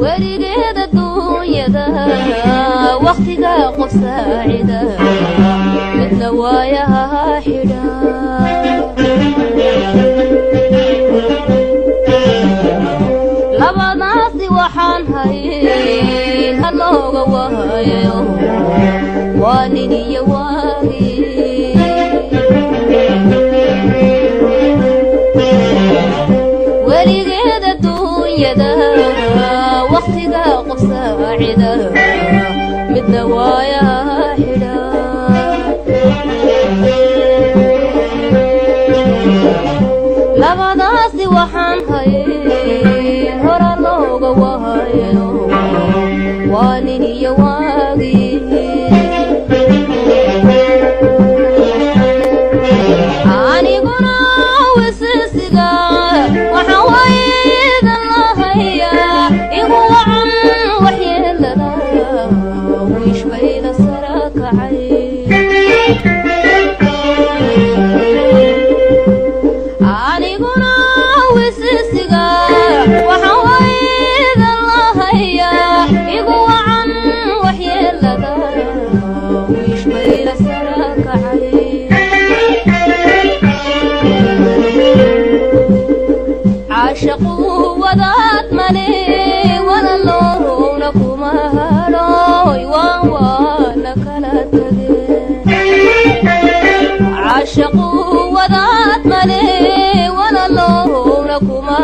Weligeed adduunyada wakhtiga qof saacida, midna waayaha xidha. Labadaasi waxaan hayn halooga waayayo, waa nin iyo waagi. Weligeed adduunyada wakhtiga qof saacida, midna waayaha xidha. Labadaasi waxaan hayn hora looga waayayo, waa nin iyo waagi. Aniguna wisisiga waxaan waydan lahayaa, igu wacan waxyeelada wiishbayla sara kacay. Aniguna wisisiga waxaan waydan lahayaa, igu wacan waxyeelada wiishbayla sara kacay. Caashaqu wadaad male, walaloowna kuma hadhoy, waan waana kala tageen. Caashaqu wadaad male, walaloowna kuma